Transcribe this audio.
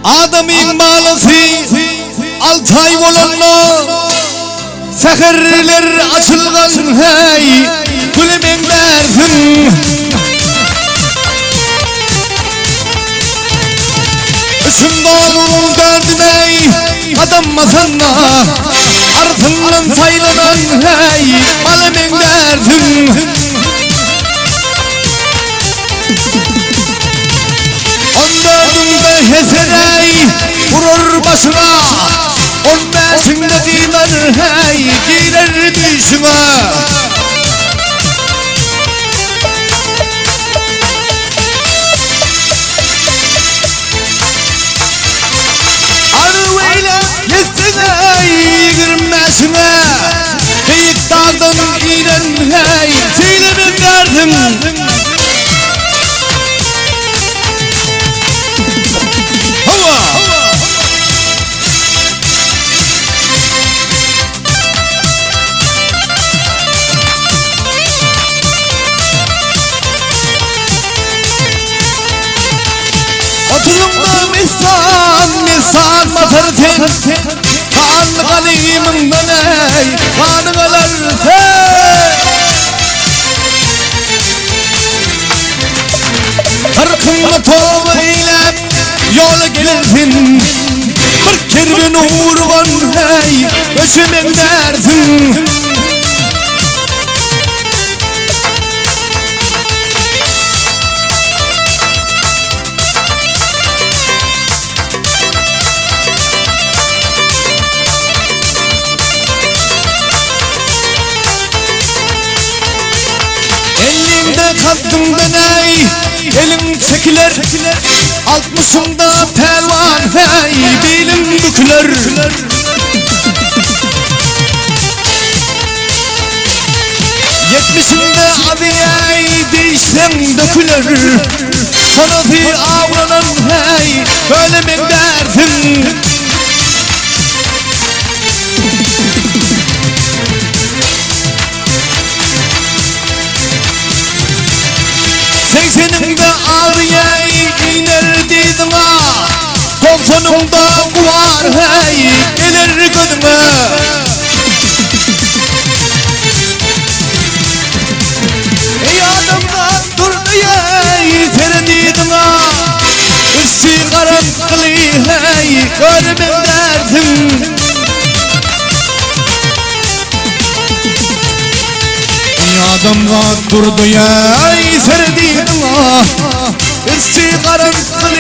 Adamyň malasy 6 ay bolanda seherler açylgan hey güle meňzärsiň. Üçüň dolu dördüne adam basanda arasyndan saýlanan hey bala meňzärsiň. On dördünde heseday vurur başına, 15'inde girer hey girer düşüne. Arzuýla ýetene 25'ine beýik dagdan inen hey tüýlenen derdim. Hava! Otuzunda mestan, mestan basar sen. Kan kanimden ey, kanın alar sen. Kırkında tövbe eylep, yola gelersin. 40 kervin uğrugan hey, göçümen dersin. Elinde kalktığında ey, elin çekilir. 60'ında pelvan hey, belin bükülür. 70'inde adı ey, değişsen dökülür. Sonrası avlanan hey, böyle men dersin. 80'inde ağrıya iner dizine, 90'ında kuvar hey gelir gözüne. Ey adamlar durdu ey senin dizine, üstü karantılı hey görmem dersin. Adamlar durdu ya senin dizine, üstü karantılı